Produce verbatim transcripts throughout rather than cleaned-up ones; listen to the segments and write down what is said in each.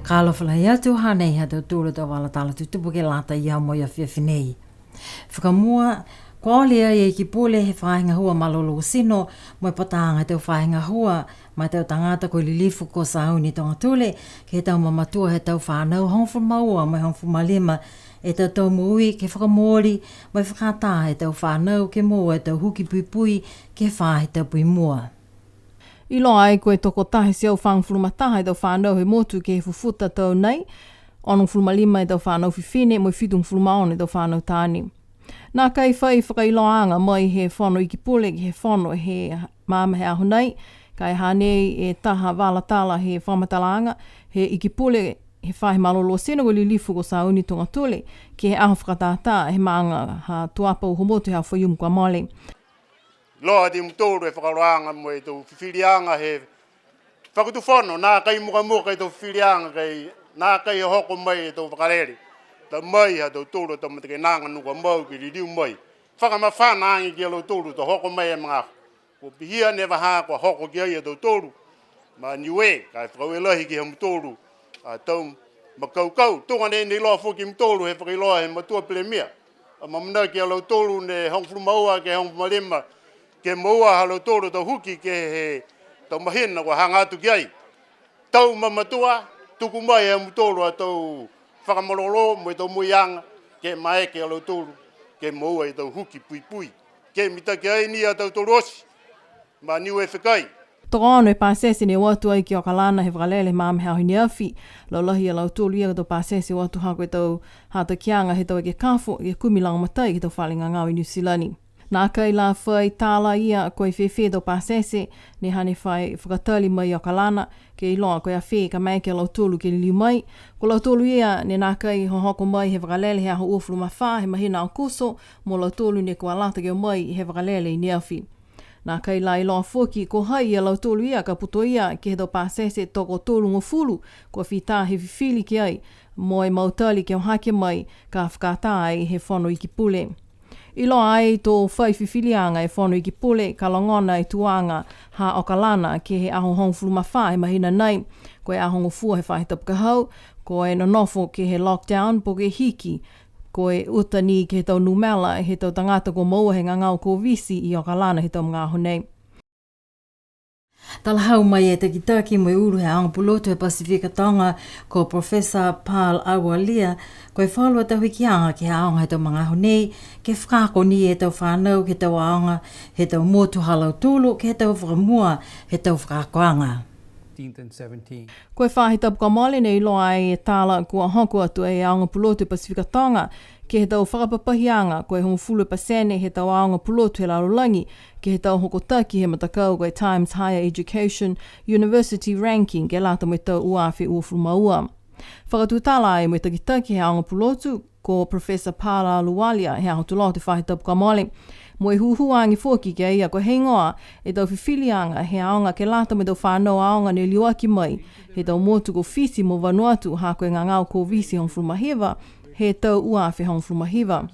Ka alofa lahi atu, hanei ha tautolu a tau vala tala tutupu ke lata ia mo e afiafi nei. Fakamua, kua ole ai e Ikipule he Faahi Gahua Malolō Tino, mo e pataaga he tau faahi gahua, ma e tau tagata ko e Lilifu ko Sauni Togatule, ke he tau mamatua he tau fanau hogofulu ma ua mo e hogofulu ma lima e tau tau moui, ke fakamooli mo e fakaatā e tau fanau ke moua e tau huki puipui ke he faahi tapu i mua. Iloa ai ko e tokotaha e teau fagofulu ma taha e tau fanau he motu ke he fufuta tau nei, onogofulu ma lima e tau fanau fifine mo e fitugofulu ma ono e tau fanau taane. Nākai fai fakailoaaga mai he Fono Ikipule ke he fono he maama he aho nei, ka e hanei e taha vala tala he fakamatalaaga he Ikipule he Faahi Malolō Tino ko e Lilifu ko Sauni Togatule, ke he aho fakatātā he maaga ha Tuapa Uhomotu he aho Faiumu kua mole. Iloa e mutolu e fakailoaaga mo e tau fifiliaga he Fakatufono, nākai mukamuka e tau fifiliaga ka e nākai hoko mai e tau vakalele. Ta mai ha tautolu a tau matakainaga ne kua mau ke liliu mai. Fakamafana age ki a lautolu to hoko mai e magaaho. Kua pihia ne vahā kua hoko ki ai a tautolu ma Niue, ka e fakaaue lahi ki a mutolu a tau makaukau. Tuga nei ne iloa foki e mutolu he fakailoa he matua Palemia. Amaamanaki a lautolu ne hogofulu ma ua ke hogofulu ma lima, ke moua ha lautolu tau huki ke he tau mahina kua haga atu ki ai. Tau mamatua, tuku mai e mutolu a tau fakamalolō mo e tau moiaga, ke maeke a lautolu ke moua e tau huki puipui. Ke mitaki ai ni a tautolu oti ma Niue Fekai. Tokoono e pasese ne o atu ai ki Okalana he vakalele he maama he aho i ne afi. Laulahi a lautolu ia ko e tau pasese o atu ha ko e tau hatakiaga he tau ekekafo, ke kumi lagomatai ke he tau fale gagao i Niu Silani. Nākai la fai tala ia ko e fēfē e tau pasese, ne hane fai fakatali mai i Okalana, ke iloa ko e a fē ka maeke a lautolu ke liliu mai. Ko lautolu ia ne nākai hohoko mai he vakalele he aho uafulu ma fā he mahina Aokuso, mo lautolu ne kua lata ke o mai he vakalele i ne afi. Nākai la iloa foki ko hai ia lautolu ia ka putoia ke he tau pasese tokotolugofulu, kua fita he fifili ki ai, mo e mautali ke o hake mai, ka fakatā ai he Fono Ikipule. Iloa ai to fai fifiliaga e Fono Ikipule, ka logona e tuaga ha Okalana ke he aho hogofulu ma fā he mahina nei, ko e aho gofua he faahi tapu ka hau, ko e nonofo ke he lockdown po ke hiki, ko e uta ni ke he tau numela he tau tagata kua moua he gagao Koviti i Okalana he tau magaaho nei. Talahau mai e takitaki mo e ulu he aoga pulotu he Pasifika Toga, ko Professor Paul Alualia, ko e falu a tau hikiaga ke he aoga he tau magaaho nei, ke fakaako ni e tau fanau ke he tau aoga he tau motu ha lautolu, ke he tau fakamua he tau fakaakoaga. Ko e faahi tapu kua mole ne iloa ai e tala kua hoko atu e aoga pulotu Pasifika Toga, ke he tau fakapapahiaga, ko e hogofulu pasene he tau aoga pulotu he lalolagi, ke he tau hokotaki he matakau ko e Times Higher Education University Ranking, ke lata mo e tau ua afe uafulu ma ua. Fakatutala ai mo e takitaki he aoga pulotu, ko Professor Paul Alualia, he aho Tuloto he faahi tapu kua mole. Mo e hūhū age foki ki a ia ko e heigoa e tau fifiliaga he aoga ke lata mo e tau fanau aoga ne liuaki mai he tau motu ko Fisi mo Vanuatu, ha ko e gagao Koviti hogofulu ma hiva, he tau ua afe hogofulu ma hiva.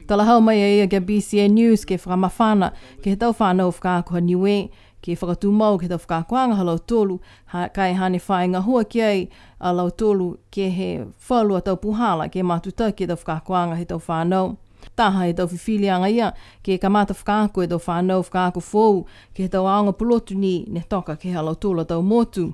Talahau mai a ia ki a B C N News ke fakamafana ke he tau fanau fakaako ha Niue, ke fakatumau ke he tau fakaakoaga ha lautolu, ha, ka e hane fai gahua ki ai a lautolu ke he falu a tau puhala ke matutaki e tau fakaakoaga he tau fanau. Taha he tau fifiliaga ia, ke kamata fakaako e tau fanau fakaako foou, ke he tau aoga pulotu ni ne toka ke he ha lautolu a tau motu.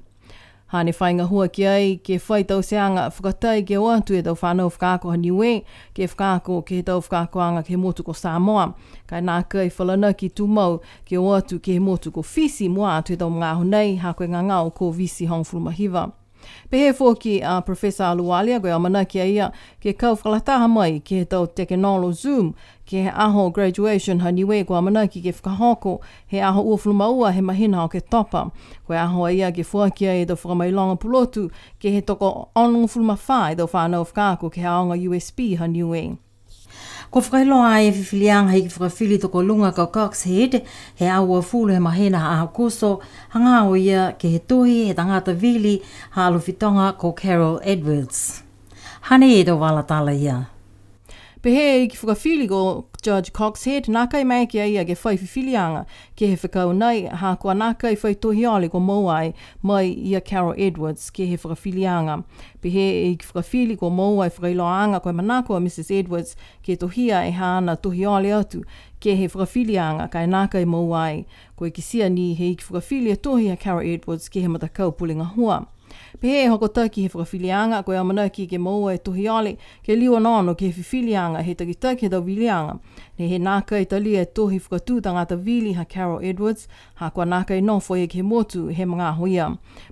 Hane fai gahua ki ai, ke fai tauteaga fakatai ke o atu e tau fanau fakaako ha Niue, ke fakaako ke he tau fakaakoaga ke he motu ko Samoa. Ka e nākai falanaki tumau ke o atu ke he motu ko Fisi mua atu he tau magaaho nei, ha ko e gagao Koviti hogofulu ma hiva. Pehē foki a Professor Alualia, ko e amanaki a ia ke kau fakalataha mai ke he tau tekenolo Zoom, ke he aho graduation ha Niue kua amanaki ke fakahoko he aho uafulu ma ua he mahina Oketopa. Ko e aho a ia ke foaki ai e tau fakamailoga pulotu ke he toko onogofulu ma fā e tau fanau fakaako ke he aoga U S P ha Niue. Kua fakailoa ai e fifiliaga he Iki Fakafili Tokoluga ko Cox Head, he aho uafulu he mahina ha Aokuso, hagaao ia ke he tohi he tagata vili ha Alofi Toga ko Carol Edwards. Hanei e tau vala tala ia. Pehē e Iki Fakafili ko Judge Coxhead, nākai maeke a ia ke fai fifiliaga ke he fekau nei, ha kua nākai fai tohi ole kua moua ai mai ia Carol Edwards ke he fakafiliaga. Pehē e Iki Fakafili kua moua e fakailoaaga ko e manako a Mrs Edwards ke tohia e haana tohi ole atu ke he fakafiliaga ka e nākai moua ai. Kua kitia ni he Iki Fakafili e tohi ha Carol Edwards ke he matakau pule gahua. Pehē e hokotaki he fakafiliaga, ko e amanaki ke moua e tohi ole, ke liu onoono ke he fifiliaga he takitaki he tau viliaga. Ne he nākai talia e tohi fakatū tagata vili ha Carol Edwards, ha kua nākai nofo ia ke he motu he magaaho ia.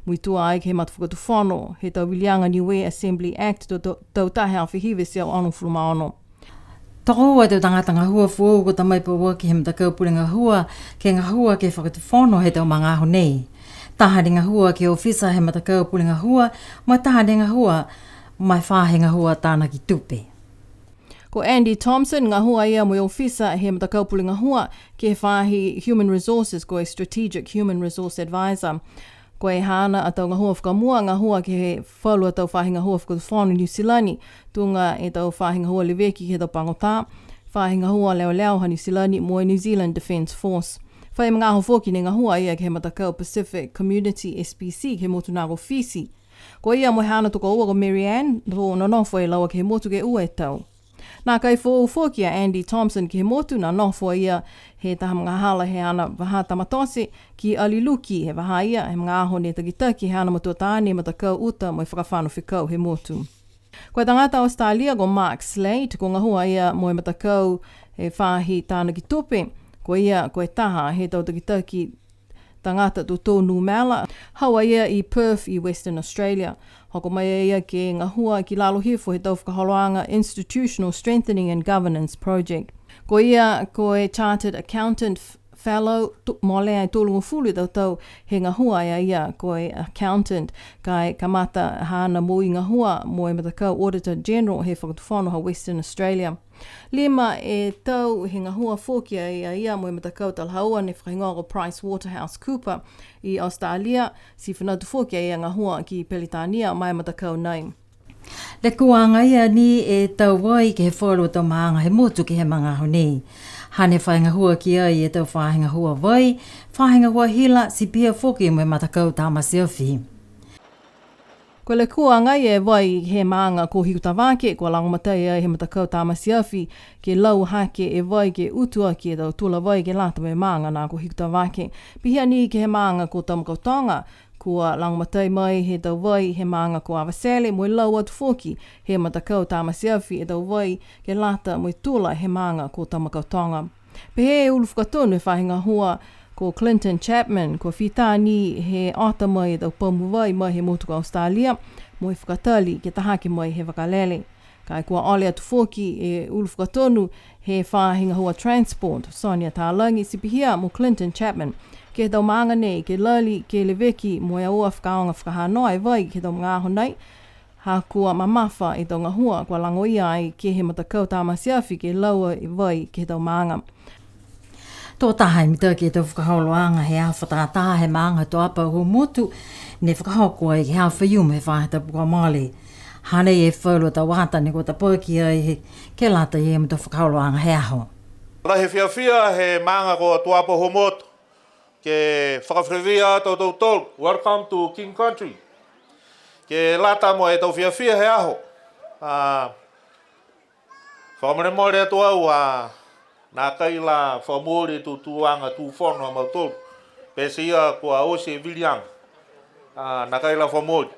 Muitua ai ke he matafakatufono, he tau viliaga Niue Assembly Act to, to, tau taha e afe hiva e teau onogofulu ma ono. Tokoua e tau tagata gahua foou kua ta mai pauaki he matakau pule gahua, ke gahua ke he fakatufono he tau magaaho nei. Taha ne gahua ke he ofisa he matakau pule gahua, mo e taha ne gahua ma e faahi gahua tānaki tupe. Ko Andy Thompson, gahua ia mo e ofisa he matakau pule gahua, ke he faahi Human Resources, ko e Strategic Human Resource Advisor. Ko e haana a tau gahua fakamua, gahua ke he falu a tau faahi gahua fakatufono Niu Silani, tuga e tau faahi gahua leveki ke he tau pagotā, faahi gahua leoleo ha Niu Silani mo e New Zealand Defence Force. Fai magaaho foki ne gahua a ia ke he matakau Pacific Community S P C ke he motu na ko Fisi. Ko ia mo e haana tokoua ko Mary Ann, to nonofo e laua ke he motu ke ua e tau. Nākai foou foki a Andy Thompson ke he motu, ne nofo a ia he taha magahala he haana vahā tama tote ki Aliluki, he vahā ia he magaaho ne takitaki he haana matua taane e matakau uta mo e fakafano fekau he motu. Ko e tagata Australia ko Mark Slade, kua gahua a ia mo e matakau he faahi tānaki tupe, ko ia ko e taha he tau takitaki tagata totou numela, hau a ia i Perth i Western Australia. Hoko mai a ia ke gahua ki lalo hifo he tau fakaholoaga Institutional Strengthening and Governance Project. Ko ia ko e Chartered Accountant f-, Fellow, to-, molea e tolugofulu e tau tau he gahua a ia ko e accountant, ka e kamata haana moui gahua mo e matakau Auditor General he fakatufono ha Western Australia. Lima e tau he gahua foki a ia mo e matakau talahaua ne fakahigoa ko Price Waterhouse Cooper i Australia, ti fina atu foki a ia gahua ki Peritania ma e matakau nei. Lekua agaia ni e tau vai ke he falu a tau maaga he motu ke he magaaho nei. Hane fai gahua ki ai e tau faahi gahua vai, faahi gahua hila, ti pihia foki mo e matakau tamate afi. Ko e lekua agaia e vai he maaga ko Hikutavake, kua lagomatai ai he matakau tamate afi ke lau hake e vai ke utu aki e tau tula vai ke lata mo e maaga na ko Hikutavake. Pihia ni ke he maaga ko Tamakautoga, kua lagomatai mai he tau vai he maaga ko Avatele, mo e lau atu foki he matakau tamate afi e tau vai ke lata mo e tula he maaga ko Tamakautoga. Pehē e ulu fakatonu he faahi gahua ko Clinton Chapman, kua fita ni he ota mai e tau pamu vai mai he motu ko Australia, mo e fakatali ke ta hake mai he vakalele. Ka e kua ole atu foki e ulu fakatonu he faahi gahua Transport, Sonia Talagi, ti pihia mo Clinton Chapman ke he tau maaga nei, ke lali, ke leveki mo e aua fakaaoga fakahanoa e vai ke he tau magaaho nei, ha kua mamafa e tau gahua kua lagoia ai ke he matakau tamate afi ke lau e vai ke he tau maaga. Tō taha e mitaki e tau fakaholoaga he aho fakatātā he maaga Tuapa Uhomotu, ne fakahoko ai ke he aho Faiumu he faahi tapu kua mole. Hanei e falu a tau ata ne kua tapaki ai he, ke lata ia mo e tau fakaholoaga he aho. Lahi e fiafia he maaga ko Tuapa Uhomotu, ke fakafiafia atu a tautolu. Welcome to King Country. Ke lata mo e tau fiafia he aho. A, fakamolemole atu au, a, nākai la fakamooli e tūtūaga tūfono ha mautolu. Pete ia kua oti e viliaga. A, nākai la fakamooli.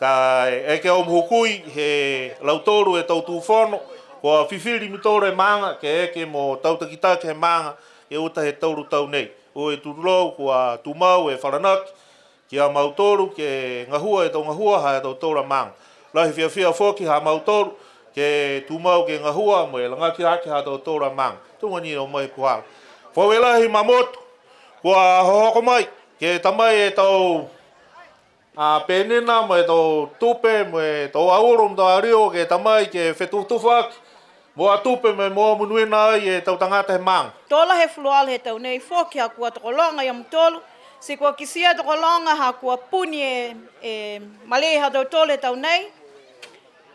Ka e eke au mo hukui he lautolu e tau tūfono, kua fifili mutolu e maaga, ke eke mo tau takitaki he maaga, ke uta he tolu tau nei. Ua e tulou, kua tumau e falanaki, ki a mautolu, ke gahua e tau gahua ha tautolu a maaga. Lahi e fiafia foki ha mautolu, ke tumau ke gahua, mo e lagaki hake ha tautolu a maaga. Tuga ni o mai puhala. Fakaaue lahi ma motu, kua hohoko mai, ke ta mai e tau a, penina mo e tau tupe, mo e tau auro, mo e tau ario, ke ta mai, ke fetufutufa aki, mo a tupe, mo e mo monuina ai e tau tagata he maaga. To lahi e fuluola he tau nei foki ha kua tokologa ia mutolu, ti kua kitia tokologa ha kua puni e, e male ha tautolu he tau nei.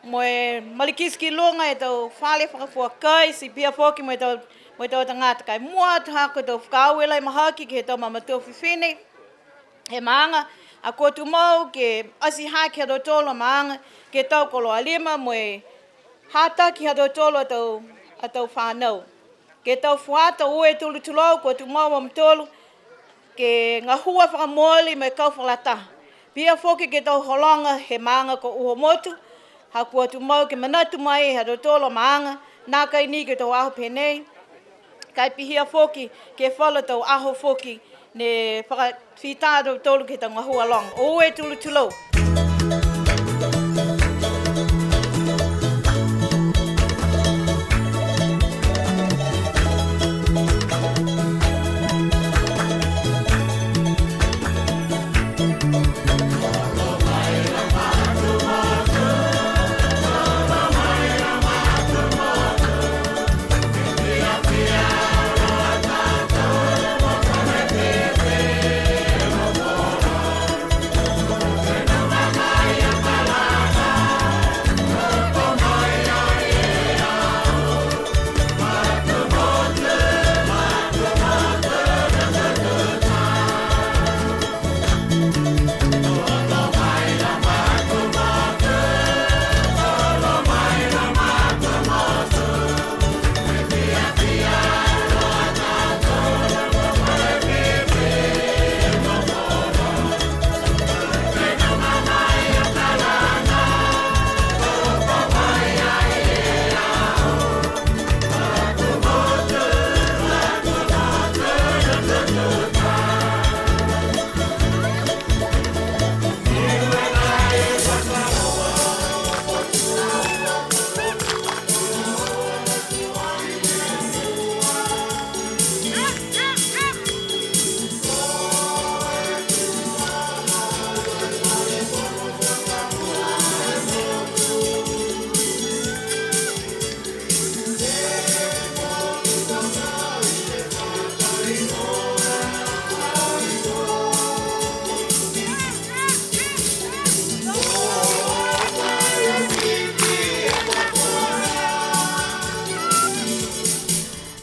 Mo e malikiti ki luga e tau fale fakafua kai, ti pihia foki mo e tau, mo e tau tagata kai. Mua atu ha ko e tau fakaaue lahi mahaki ke he tau mamatua fifine he maaga, a kua tumau ke ati hake ha tautolu a maaga ke he tau koloa lima mo e hataki ha tautolu a tau, a tau fanau. Ke he tau fuata, ua e tolu tulou, kua tumau a mautolu ke gahua fakamooli mo e kau fakalataha. Pihia foki ke he tau hologa he maaga ko Uhomotu, ha kua tumau ke manatu mai ha tautolu a maaga, nākai ni ke he tau aho pehē nei, ka e pihia foki ke he falu tau aho foki ne fakafita a tautolu ke he tau gahua loga. Ua e tolu tulou.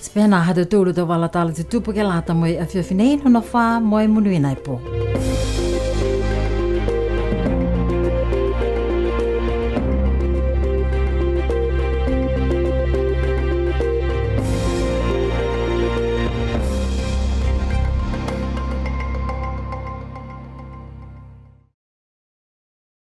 Ti pihia ha tautolu tau vala tala tutupu ke lata mo e afiafi nei, nonofo ā mo e monuina e pō.